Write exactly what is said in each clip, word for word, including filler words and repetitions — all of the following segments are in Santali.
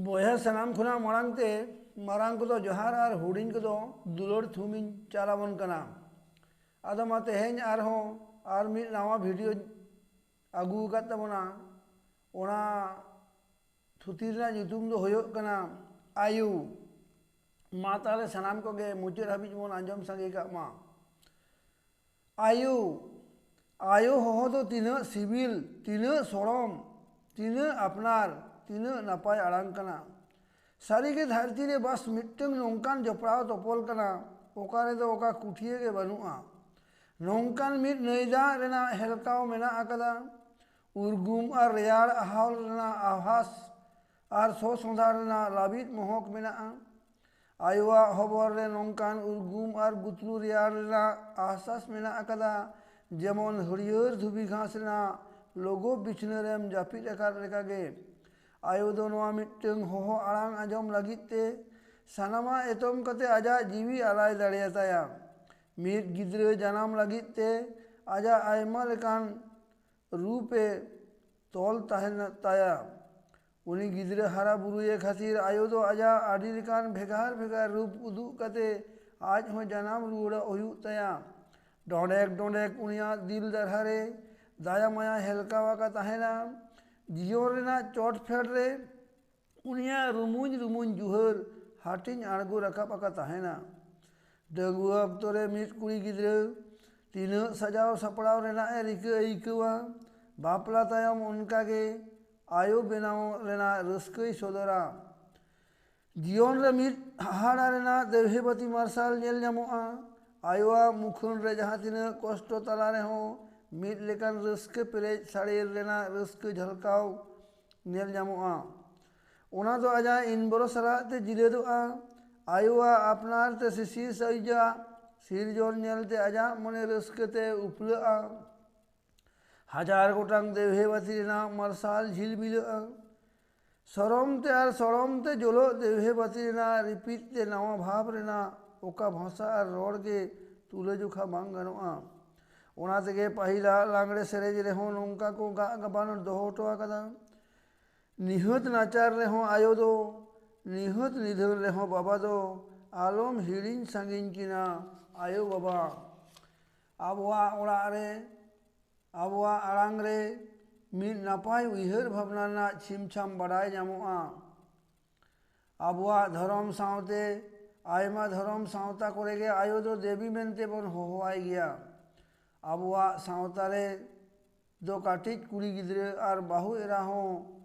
ᱵᱚᱭᱦᱟ, ᱥᱟᱱᱟᱢ ᱠᱷᱚᱱᱟᱜ ᱢᱟᱲᱟᱝ ᱛᱮ ᱢᱟᱨᱟᱝ ᱠᱚᱫᱚ ᱡᱚᱦᱟᱨ ᱟᱨ ᱦᱩᱰᱤᱧ ᱠᱚᱫᱚ ᱫᱩᱞᱟᱹᱲ ᱛᱷᱩᱢᱤᱧ ᱪᱟᱞ ᱟᱵᱚᱱ ᱠᱟᱱᱟ᱾ ᱟᱫᱚ ᱢᱟ, ᱛᱮᱦᱮᱧ ᱟᱨᱦᱚᱸ ᱟᱨ ᱢᱤᱫ ᱱᱟᱣᱟ ᱵᱷᱤᱰᱤᱭᱳᱧ ᱟᱹᱜᱩ ᱟᱠᱟᱫ ᱛᱟᱵᱚᱱᱟ᱾ ᱚᱱᱟ ᱛᱷᱩᱛᱤ ᱨᱮᱱᱟᱜ ᱧᱩᱛᱩᱢ ᱫᱚ ᱦᱩᱭᱩᱜ ᱠᱟᱱᱟ ᱟᱭᱩ᱾ ᱢᱟ ᱛᱟᱦᱞᱮ ᱥᱟᱱᱟᱢ ᱠᱚᱜᱮ ᱢᱩᱪᱟᱹᱫ ᱦᱟᱹᱵᱤᱡ ᱵᱚᱱ ᱟᱸᱡᱚᱢ ᱥᱟᱸᱜᱮ ᱠᱟᱜ ᱢᱟ᱾ ᱟᱭᱳ, ᱟᱭᱳ ᱦᱚᱦᱚ ᱫᱚ ᱛᱤᱱᱟᱹᱜ ᱥᱤᱵᱤᱞ, ᱛᱤᱱᱟᱹᱜ ᱥᱚᱲᱚᱢ, ᱛᱤᱱᱟᱹᱜ ᱟᱯᱱᱟᱨ, ᱛᱤᱱᱟᱹᱜ ᱱᱟᱯᱟᱭ ᱟᱲᱟᱝ ᱠᱟᱱᱟ᱾ ᱥᱟᱹᱨᱤᱜᱮ ᱫᱷᱟᱹᱨᱛᱤ ᱨᱮ ᱵᱟᱥ ᱢᱤᱫᱴᱟᱝ ᱱᱚᱝᱠᱟᱱ ᱡᱚᱯᱲᱟᱣ ᱛᱚᱯᱚᱞ ᱠᱟᱱᱟ, ᱚᱠᱟ ᱨᱮᱫᱚ ᱚᱠᱟ ᱠᱩᱴᱷᱤᱭᱟᱹ ᱜᱮ ᱵᱟᱹᱱᱩᱜᱼᱟ᱾ ᱱᱚᱝᱠᱟᱱ ᱢᱤᱫ ᱱᱟᱹᱭ ᱫᱟᱜ ᱨᱮᱱᱟᱜ ᱦᱮᱞᱠᱟᱣ ᱢᱮᱱᱟᱜ ᱟᱠᱟᱫᱟ᱾ ᱩᱨᱜᱩᱢ ᱟᱨ ᱨᱮᱭᱟᱲ ᱟᱦᱟᱞ ᱨᱮᱱᱟᱜ ᱟᱵᱷᱟᱥ ᱟᱨ ᱥᱚ ᱥᱚᱸᱫᱷᱟᱲ ᱨᱮᱱᱟᱜ ᱞᱟᱹᱵᱤᱫ ᱢᱚᱦᱚᱠ ᱢᱮᱱᱟᱜᱼᱟ᱾ ᱟᱭᱳᱣᱟᱜ ᱦᱚᱵᱚᱨ ᱨᱮ ᱱᱚᱝᱠᱟᱱ ᱩᱨᱜᱩᱢ ᱟᱨ ᱜᱩᱛᱞᱩ ᱨᱮᱭᱟᱲ ᱨᱮᱱᱟᱜ ᱟᱦᱥᱟᱥ ᱢᱮᱱᱟᱜ ᱟᱠᱟᱫᱟ, ᱡᱮᱢᱚᱱ ᱦᱟᱹᱨᱭᱟᱹᱲ ᱫᱷᱩᱵᱤ ᱜᱷᱟᱥ ᱨᱮᱱᱟᱜ ᱞᱳᱜᱳ ᱵᱤᱪᱷᱱᱟᱹ ᱨᱮᱢ ᱡᱟᱹᱯᱤᱫ ᱟᱠᱟᱫ ᱞᱮᱠᱟᱜᱮ᱾ ᱟᱭᱳ ᱫᱚ ᱱᱚᱣᱟ ᱢᱤᱫᱴᱟᱝ ᱦᱚᱦᱚ ᱟᱲᱟᱝ ᱟᱸᱡᱚᱢ ᱞᱟᱹᱜᱤᱫ ᱛᱮ ᱥᱟᱱᱟᱢᱟᱜ ᱮᱛᱚᱢ ᱠᱟᱛᱮ ᱟᱡᱟᱜ ᱡᱤᱣᱤ ᱟᱞᱟᱭ ᱫᱟᱲᱮᱭᱟᱛᱟᱭᱟ᱾ ᱢᱤᱫ ᱜᱤᱫᱽᱨᱟᱹ ᱡᱟᱱᱟᱢ ᱞᱟᱹᱜᱤᱫ ᱛᱮ ᱟᱡᱟᱜ ᱟᱭᱢᱟ ᱞᱮᱠᱟᱱ ᱨᱩᱯ ᱮ ᱛᱚᱞ ᱛᱟᱦᱮᱱ ᱛᱟᱭᱟ᱾ ᱩᱱᱤ ᱜᱤᱫᱽᱨᱟᱹ ᱦᱟᱨᱟ ᱵᱩᱨᱩᱭᱮ ᱠᱷᱟᱹᱛᱤᱨ ᱟᱭᱳ ᱫᱚ ᱟᱡᱟᱜ ᱟᱹᱰᱤ ᱞᱮᱠᱟᱱ ᱵᱷᱮᱜᱟᱨ ᱵᱷᱮᱜᱟᱨ ᱨᱩᱯ ᱩᱫᱩᱜ ᱠᱟᱛᱮ ᱟᱡ ᱦᱚᱸ ᱡᱟᱱᱟᱢ ᱨᱩᱣᱟᱹᱲᱚᱜ ᱦᱩᱭᱩᱜ ᱛᱟᱭᱟ᱾ ᱰᱚᱸᱰᱮᱠ ᱰᱚᱸᱰᱮᱠ ᱩᱱᱤᱭᱟᱜ ᱫᱤᱞ ᱫᱟᱨᱦᱟ ᱨᱮ ᱫᱟᱭᱟ ᱢᱟᱭᱟ ᱦᱮᱞᱠᱟᱣ ᱟᱠᱟ ᱛᱟᱦᱮᱱᱟ᱾ ᱡᱤᱭᱚᱱ ᱨᱮᱱᱟᱜ ᱪᱚᱴ ᱯᱷᱮᱰ ᱨᱮ ᱩᱱᱤᱭᱟᱜ ᱨᱩᱢᱩᱧ ᱨᱩᱢᱩᱧ ᱡᱩᱦᱟᱹᱨ ᱦᱟᱹᱴᱤᱧ ᱟᱬᱜᱚ ᱨᱟᱠᱟᱵ ᱟᱠᱟ ᱛᱟᱦᱮᱱᱟ᱾ ᱰᱟᱺᱜᱩᱣᱟᱹ ᱚᱠᱛᱚ ᱨᱮ ᱢᱤᱫ ᱠᱩᱲᱤ ᱜᱤᱫᱽᱨᱟᱹ ᱛᱤᱱᱟᱹᱜ ᱥᱟᱡᱟᱣ ᱥᱟᱯᱲᱟᱣ ᱨᱮᱱᱟᱜ ᱮ ᱨᱤᱠᱟᱹ ᱟᱹᱭᱠᱟᱹᱣᱟ, ᱵᱟᱯᱞᱟ ᱛᱟᱭᱚᱢ ᱚᱱᱠᱟᱜᱮ ᱟᱭᱳ ᱵᱮᱱᱟᱣ ᱨᱮᱱᱟᱜ ᱨᱟᱹᱥᱠᱟᱹᱭ ᱥᱚᱫᱚᱨᱟ᱾ ᱡᱤᱭᱚᱱ ᱨᱮ ᱢᱤᱫ ᱦᱟᱦᱟᱲᱟ ᱨᱮᱱᱟᱜ ᱫᱮᱣᱦᱮ ᱵᱟᱹᱛᱤ ᱢᱟᱨᱥᱟᱞ ᱧᱮᱞ ᱧᱟᱢᱚᱜᱼᱟ᱾ ᱟᱭᱳᱣᱟᱜ ᱢᱩᱠᱷᱟᱹᱱ ᱨᱮ ᱡᱟᱦᱟᱸ ᱛᱤᱱᱟᱹᱜ ᱠᱚᱥᱴᱚ ᱛᱟᱞᱟ ᱨᱮᱦᱚᱸ ᱢᱤᱫ ᱞᱮᱠᱟᱱ ᱨᱟᱹᱥᱠᱟᱹ ᱯᱮᱨᱮᱡ ᱥᱟᱲᱮᱨ ᱨᱮᱱᱟᱜ ᱨᱟᱹᱥᱠᱟᱹ ᱡᱷᱟᱞᱠᱟᱣ ᱧᱮᱞ ᱧᱟᱢᱚᱜᱼᱟ᱾ ᱚᱱᱟ ᱫᱚ ᱟᱡᱟᱜ ᱤᱱᱵᱚᱨᱚ ᱥᱟᱞᱟᱜ ᱛᱮ ᱡᱤᱞᱟᱹᱫᱚᱜᱼᱟ᱾ ᱟᱭᱳᱣᱟᱜ ᱟᱯᱱᱟᱨ ᱛᱮ ᱥᱤᱥᱤᱨ ᱥᱟᱹᱭᱡᱟᱜ ᱥᱤᱨᱡᱚᱱ ᱧᱮᱞᱛᱮ ᱟᱡᱟᱜ ᱢᱚᱱᱮ ᱨᱟᱹᱥᱠᱟᱹ ᱛᱮ ᱩᱯᱷᱞᱟᱹᱜᱼᱟ᱾ ᱦᱟᱡᱟᱨ ᱜᱚᱴᱟᱝ ᱫᱮᱣᱦᱮ ᱵᱟᱹᱛᱤ ᱨᱮᱱᱟᱜ ᱢᱟᱨᱥᱟᱞ ᱡᱷᱤᱞᱢᱤᱞᱟᱹᱜᱼᱟ᱾ ᱥᱚᱨᱚᱢ ᱛᱮ ᱟᱨ ᱥᱚᱲᱚᱢ ᱛᱮ ᱡᱚᱞᱚᱜ ᱫᱮᱣᱦᱮ ᱵᱟᱹᱛᱤ ᱨᱮᱱᱟᱜ ᱨᱤᱯᱤᱫ ᱛᱮ ᱱᱟᱣᱟ ᱵᱷᱟᱵᱽ ᱨᱮᱱᱟᱜ ᱚᱠᱟ ᱵᱷᱟᱥᱟ ᱟᱨ ᱨᱚᱲ ᱜᱮ ᱛᱩᱞᱟᱹᱡᱚᱠᱷᱟ ᱵᱟᱝ ᱜᱟᱱᱚᱜᱼᱟ᱾ ᱚᱱᱟ ᱛᱮᱜᱮ ᱯᱟᱹᱦᱤᱞᱟᱜ ᱞᱟᱜᱽᱲᱮ ᱥᱮᱨᱮᱧ ᱨᱮᱦᱚᱸ ᱱᱚᱝᱠᱟ ᱠᱚ ᱜᱟᱜ ᱜᱟᱵᱟᱱ ᱫᱚᱦᱚ ᱦᱚᱴᱚ ᱟᱠᱟᱫᱟ᱾ ᱱᱤᱦᱟᱹᱛ ᱱᱟᱪᱟᱨ ᱨᱮᱦᱚᱸ ᱟᱭᱳ ᱫᱚ, ᱱᱤᱦᱟᱹᱛ ᱱᱤᱫᱷᱟᱹᱱ ᱨᱮᱦᱚᱸ ᱵᱟᱵᱟ ᱫᱚ, ᱟᱞᱚᱢ ᱦᱤᱲᱤᱧ ᱥᱟᱺᱜᱤᱧ ᱠᱤᱱᱟ ᱟᱭᱳ ᱵᱟᱵᱟ᱾ ᱟᱵᱚᱣᱟᱜ ᱚᱲᱟᱜ ᱨᱮ, ᱟᱵᱚᱣᱟᱜ ᱟᱲᱟᱝ ᱨᱮ ᱢᱤᱫ ᱱᱟᱯᱟᱭ ᱩᱭᱦᱟᱹᱨ ᱵᱷᱟᱵᱽᱱᱟ ᱨᱮᱱᱟᱜ ᱪᱷᱤᱢ ᱪᱷᱟᱢ ᱵᱟᱰᱟᱭ ᱧᱟᱢᱚᱜᱼᱟ᱾ ᱟᱵᱚᱣᱟᱜ ᱫᱷᱚᱨᱚᱢ ᱥᱟᱶᱛᱮ ᱟᱭᱢᱟ ᱫᱷᱚᱨᱚᱢ ᱥᱟᱶᱛᱟ ᱠᱚᱨᱮ ᱜᱮ ᱟᱭᱳ ᱫᱚ ᱫᱮᱵᱤ ᱢᱮᱱᱛᱮ ᱵᱚᱱ ᱦᱚᱦᱚᱣᱟᱭ ᱜᱮᱭᱟ᱾ ᱟᱵᱚᱣᱟᱜ ᱥᱟᱶᱛᱟ ᱨᱮ ᱫᱚ ᱠᱟᱹᱴᱤᱡ ᱠᱩᱲᱤ ᱜᱤᱫᱽᱨᱟᱹ ᱟᱨ ᱵᱟᱹᱦᱩ ᱮᱨᱟ ᱦᱚᱸ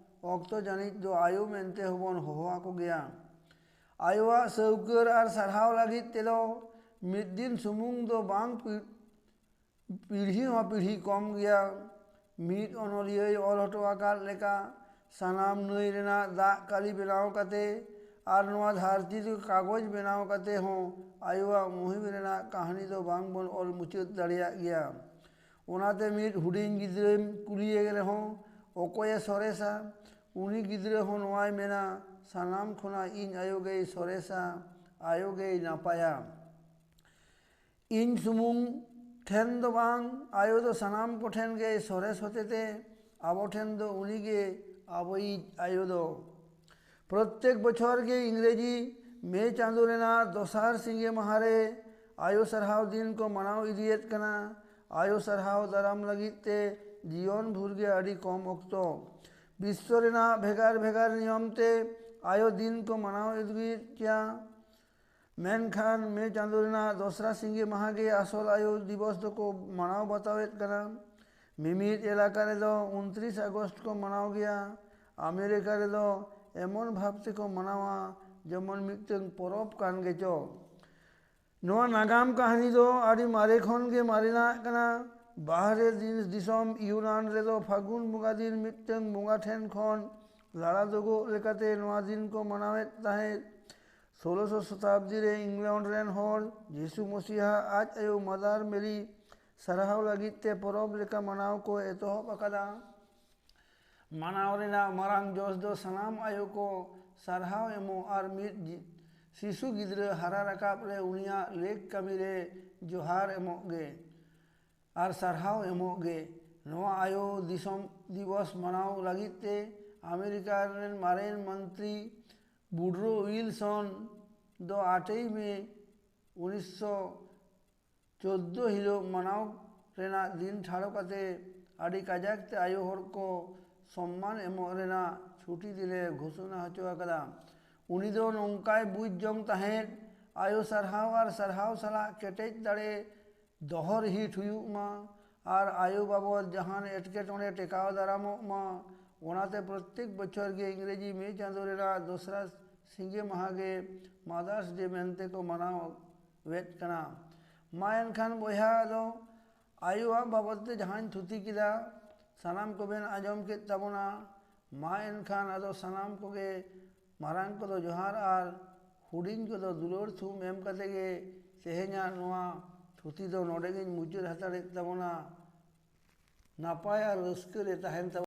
ᱚᱠᱛᱚ ᱡᱟᱹᱱᱤᱡ ᱫᱚ ᱟᱭᱳ ᱢᱮᱱᱛᱮ ᱦᱚᱸᱵᱚᱱ ᱦᱚᱦᱚ ᱟᱠᱚ ᱜᱮᱭᱟ᱾ ᱟᱭᱳᱣᱟᱜ ᱥᱟᱹᱣᱠᱟᱹᱨ ᱟᱨ ᱥᱟᱨᱦᱟᱣ ᱞᱟᱹᱜᱤᱫ ᱛᱮᱫᱚ ᱢᱤᱫ ᱫᱤᱱ ᱥᱩᱢᱩᱝ ᱫᱚ ᱵᱟᱝ, ᱯᱤ-, ᱯᱤᱲᱦᱤ ᱦᱚᱸ ᱯᱤᱲᱦᱤ ᱠᱚᱢ ᱜᱮᱭᱟ᱾ ᱢᱤᱫ ᱚᱱᱚᱞᱤᱭᱟᱹᱭ ᱚᱞ ᱦᱚᱴᱚ ᱟᱠᱟᱫ ᱞᱮᱠᱟ, ᱥᱟᱱᱟᱢ ᱱᱟᱹᱭ ᱨᱮᱱᱟᱜ ᱫᱟᱜ ᱠᱟᱹᱞᱤ ᱵᱮᱱᱟᱣ ᱠᱟᱛᱮ ᱟᱨ ᱱᱚᱣᱟ ᱫᱷᱟᱹᱨᱛᱤ ᱨᱮ ᱠᱟᱜᱚᱡᱽ ᱵᱮᱱᱟᱣ ᱠᱟᱛᱮ ᱦᱚᱸ ᱟᱭᱳᱣᱟᱜ ᱢᱩᱦᱤᱢ ᱨᱮᱱᱟᱜ ᱠᱟᱹᱦᱱᱤ ᱫᱚ ᱵᱟᱝ ᱵᱚᱱ ᱚᱞ ᱢᱩᱪᱟᱹᱫ ᱫᱟᱲᱮᱭᱟᱜ ᱜᱮᱭᱟ᱾ ᱚᱱᱟᱛᱮ ᱢᱤᱫ ᱦᱩᱰᱤᱧ ᱜᱤᱫᱽᱨᱟᱹᱢ ᱠᱩᱞᱤᱭᱮ ᱨᱮᱦᱚᱸ ᱚᱠᱚᱭᱮ ᱥᱚᱨᱮᱥᱟ, ᱩᱱᱤ ᱜᱤᱫᱽᱨᱟᱹ ᱦᱚᱸ ᱱᱚᱣᱟᱭ ᱢᱮᱱᱟ, "ᱥᱟᱱᱟᱢ ᱠᱷᱚᱱᱟᱜ ᱤᱧ ᱟᱭᱳ ᱜᱮᱭ ᱥᱚᱨᱮᱥᱟ, ᱟᱭᱳ ᱜᱮᱭ ᱱᱟᱯᱟᱭᱟ᱾" ᱤᱧ ᱥᱩᱢᱩᱝ ᱴᱷᱮᱱ ᱫᱚ ᱵᱟᱝ, ᱟᱭᱳ ᱫᱚ ᱥᱟᱱᱟᱢ ᱠᱚᱴᱷᱮᱱ ᱜᱮ ᱥᱚᱨᱮᱥ ᱦᱚᱛᱮᱛᱮ ᱟᱵᱚ ᱴᱷᱮᱱ ᱫᱚ ᱩᱱᱤ ᱜᱮ ᱟᱵᱚᱭᱤᱡ ᱟᱭᱳ ᱫᱚ᱾ ᱯᱨᱚᱛᱛᱮᱠ ᱵᱚᱪᱷᱚᱨ ᱜᱮ ᱤᱝᱨᱮᱡᱤ ᱢᱮ ᱪᱟᱸᱫᱳ ᱨᱮᱱᱟᱜ ᱫᱚᱥᱟᱨ ᱥᱤᱸᱜᱮ ᱢᱟᱦᱟ ᱨᱮ ᱟᱭᱳ ᱥᱟᱨᱦᱟᱣ ᱫᱤᱱ ᱠᱚ ᱢᱟᱱᱟᱣ ᱤᱫᱤᱭᱮᱫ ᱠᱟᱱᱟ᱾ ᱟᱭᱳ ᱥᱟᱨᱦᱟᱣ ᱫᱟᱨᱟᱢ ᱞᱟᱹᱜᱤᱫ ᱛᱮ ᱡᱤᱭᱚᱱ ᱵᱷᱳᱨ ᱜᱮ ᱟᱹᱰᱤ ᱠᱚᱢ ᱚᱠᱛᱚ᱾ ᱵᱤᱥᱥᱚ ᱨᱮᱱᱟᱜ ᱵᱷᱮᱜᱟᱨ ᱵᱷᱮᱜᱟᱨ ᱱᱤᱭᱚᱢ ᱛᱮ ᱟᱭᱳ ᱫᱤᱱ ᱠᱚ ᱢᱟᱱᱟᱣ ᱤᱫᱤᱭᱮᱫ ᱜᱮᱭᱟ᱾ ᱢᱮᱱᱠᱷᱟᱱ ᱢᱮ ᱪᱟᱸᱫᱳ ᱨᱮᱱᱟᱜ ᱫᱚᱥᱨᱟ ᱥᱤᱸᱜᱮ ᱢᱟᱦᱟ ᱜᱮ ᱟᱥᱚᱞ ᱟᱭᱳ ᱫᱤᱵᱚᱥ ᱫᱚᱠᱚ ᱢᱟᱱᱟᱣ ᱵᱟᱛᱟᱣᱮᱫ ᱠᱟᱱᱟ᱾ ᱢᱤᱢᱤᱫ ᱮᱞᱟᱠᱟ ᱨᱮᱫᱚ ᱩᱱᱛᱨᱤᱥ ᱟᱜᱚᱥᱴ ᱠᱚ ᱢᱟᱱᱟᱣ ᱜᱮᱭᱟ᱾ ᱟᱢᱮᱨᱤᱠᱟ ᱨᱮᱫᱚ ᱮᱢᱚᱱ ᱵᱷᱟᱵᱽ ᱛᱮᱠᱚ ᱢᱟᱱᱟᱣᱟ ᱡᱮᱢᱚᱱ ᱢᱤᱫᱴᱟᱝ ᱯᱚᱨᱚᱵᱽ ᱠᱟᱱ ᱜᱮᱪᱚ᱾ ᱱᱚᱣᱟ ᱱᱟᱜᱟᱢ ᱠᱟᱹᱦᱱᱤ ᱫᱚ ᱟᱹᱰᱤ ᱢᱟᱨᱮ ᱠᱷᱚᱱ ᱜᱮ ᱢᱟᱨᱮᱱᱟᱜ ᱠᱟᱱᱟ᱾ ᱵᱟᱦᱨᱮ ᱫᱤ-, ᱫᱤᱥᱚᱢ ᱤᱭᱩᱱᱟᱱ ᱨᱮᱫᱚ ᱯᱷᱟᱹᱜᱩᱱ ᱵᱚᱸᱜᱟ ᱫᱤᱱ ᱢᱤᱫᱴᱟᱝ ᱵᱚᱸᱜᱟ ᱴᱷᱮᱱ ᱠᱷᱚᱱ ᱞᱟᱲᱟ ᱫᱳᱜᱳᱜ ᱞᱮᱠᱟᱛᱮ ᱱᱚᱣᱟ ᱫᱤᱱ ᱠᱚ ᱢᱟᱱᱟᱣᱮᱫ ᱛᱟᱦᱮᱸᱫ᱾ ᱥᱳᱞᱳᱥᱚ ᱥᱚᱛᱟᱵᱫᱤ ᱨᱮ ᱤᱝᱞᱮᱱᱰ ᱨᱮᱱ ᱦᱚᱲ ᱡᱤᱥᱩ ᱢᱚᱥᱤᱦᱟ ᱟᱡ ᱟᱭᱳ ᱢᱟᱫᱟᱨ ᱢᱮᱨᱤ ᱥᱟᱨᱦᱟᱣ ᱞᱟᱹᱜᱤᱫ ᱛᱮ ᱯᱚᱨᱚᱵᱽ ᱞᱮᱠᱟ ᱢᱟᱱᱟᱣ ᱠᱚ ᱮᱛᱚᱦᱚᱵ ᱟᱠᱟᱫᱟ᱾ ᱢᱟᱱᱟᱣ ᱨᱮᱱᱟᱜ ᱢᱟᱨᱟᱝ ᱡᱚᱥ ᱫᱚ ᱥᱟᱱᱟᱢ ᱟᱭᱳ ᱠᱚ ᱥᱟᱨᱦᱟᱣ ᱮᱢᱚᱜ ᱟᱨ ᱢᱤᱫ ᱡᱤ-, ᱥᱤᱥᱩ ᱜᱤᱫᱽᱨᱟᱹ ᱦᱟᱨᱟ ᱨᱟᱠᱟᱵ ᱨᱮ ᱩᱱᱤᱭᱟᱜ ᱞᱮᱠ ᱠᱟᱹᱢᱤ ᱨᱮ ᱡᱚᱦᱟᱨ ᱮᱢᱚᱜ ᱜᱮ ᱟᱨ ᱥᱟᱨᱦᱟᱣ ᱮᱢᱚᱜ ᱜᱮ᱾ ᱱᱚᱣᱟ ᱟᱭᱳ ᱫᱤᱥᱚᱢ ᱫᱤᱵᱚᱥ ᱢᱟᱱᱟᱣ ᱞᱟᱹᱜᱤᱫ ᱛᱮ ᱟᱢᱮᱨᱤᱠᱟ ᱨᱮᱱ ᱢᱟᱨᱮᱱ ᱢᱚᱱᱛᱨᱤ ᱵᱩᱰᱨᱳ ᱩᱭᱤᱞᱥᱚᱱ ᱫᱚ ᱟᱴᱮᱭ ᱢᱮ ᱩᱱᱤᱥᱥᱚ ᱪᱳᱫᱽᱫᱳ ᱦᱤᱞᱳᱜ ᱢᱟᱱᱟᱣ ᱨᱮᱱᱟᱜ ᱫᱤᱱ ᱴᱷᱟᱲᱚ ᱠᱟᱛᱮ ᱟᱹᱰᱤ ᱠᱟᱡᱟᱠ ᱛᱮ ᱟᱭᱳ ᱦᱚᱲ ᱠᱚ ᱥᱚᱢᱢᱟᱱ ᱮᱢᱚᱜ ᱨᱮᱱᱟᱜ ᱪᱷᱩᱴᱤ ᱫᱤᱱᱮ ᱜᱷᱳᱥᱚᱱᱟ ᱦᱚᱪᱚ ᱟᱠᱟᱫᱟ᱾ ᱩᱱᱤ ᱫᱚ ᱱᱚᱝᱠᱟᱭ ᱵᱩᱡᱽ ᱡᱚᱝ ᱛᱟᱦᱮᱸᱫ, ᱟᱭᱳ ᱥᱟᱨᱦᱟᱣ ᱟᱨ ᱥᱟᱨᱦᱟᱣ ᱥᱟᱞᱟᱜ ᱠᱮᱴᱮᱡ ᱫᱟᱲᱮ ᱫᱚᱦᱚ ᱨᱤᱦᱤᱴ ᱦᱩᱭᱩᱜ ᱢᱟ ᱟᱨ ᱟᱭᱳ ᱵᱟᱵᱚᱫ ᱡᱟᱦᱟᱱ ᱮᱴᱠᱮᱴᱚᱬᱮ ᱴᱮᱠᱟᱣ ᱫᱟᱨᱟᱢᱚᱜ ᱢᱟ᱾ ᱚᱱᱟᱛᱮ ᱯᱨᱚᱛᱮᱠ ᱵᱚᱪᱷᱚᱨ ᱜᱮ ᱤᱝᱨᱮᱡᱤ ᱢᱮ ᱪᱟᱸᱫᱳ ᱨᱮᱱᱟᱜ ᱫᱚᱥᱨᱟ ᱥᱤᱸᱜᱮ ᱢᱟᱦᱟ ᱜᱮ ᱢᱟᱫᱟᱨᱥ ᱰᱮ ᱢᱮᱱᱛᱮ ᱠᱚ ᱢᱟᱱᱟᱣᱮᱫ ᱠᱟᱱᱟ᱾ ᱢᱟ ᱮᱱᱠᱷᱟᱱ ᱵᱚᱭᱦᱟ, ᱟᱫᱚ ᱟᱭᱳᱣᱟᱜ ᱵᱟᱵᱚᱫ ᱛᱮ ᱡᱟᱦᱟᱸᱧ ᱛᱷᱩᱛᱤ ᱠᱮᱫᱟ, ᱥᱟᱱᱟᱢ ᱠᱚᱵᱮᱱ ᱟᱸᱡᱚᱢ ᱠᱮᱫ ᱛᱟᱵᱚᱱᱟ᱾ ᱢᱟ ᱮᱱᱠᱷᱟᱱ ᱟᱫᱚ ᱥᱟᱱᱟᱢ ᱠᱚᱜᱮ ᱢᱟᱨᱟᱝ ᱠᱚᱫᱚ ᱡᱚᱦᱟᱨ ᱟᱨ ᱦᱩᱰᱤᱧ ᱠᱚᱫᱚ ᱫᱩᱞᱟᱹᱲ ᱛᱷᱩᱢ ᱮᱢ ᱠᱟᱛᱮ ᱜᱮ ᱛᱮᱦᱮᱧᱟᱜ ᱱᱚᱣᱟ ᱛᱷᱩᱛᱤ ᱫᱚ ᱱᱚᱰᱮ ᱜᱤᱧ ᱢᱩᱪᱟᱹᱫ ᱦᱟᱛᱟᱲᱮᱫ ᱛᱟᱵᱚᱱᱟ᱾ ᱱᱟᱯᱟᱭ ᱟᱨ ᱨᱟᱹᱥᱠᱟᱹ ᱨᱮ ᱛᱟᱦᱮᱱ ᱛᱟᱵᱚᱱ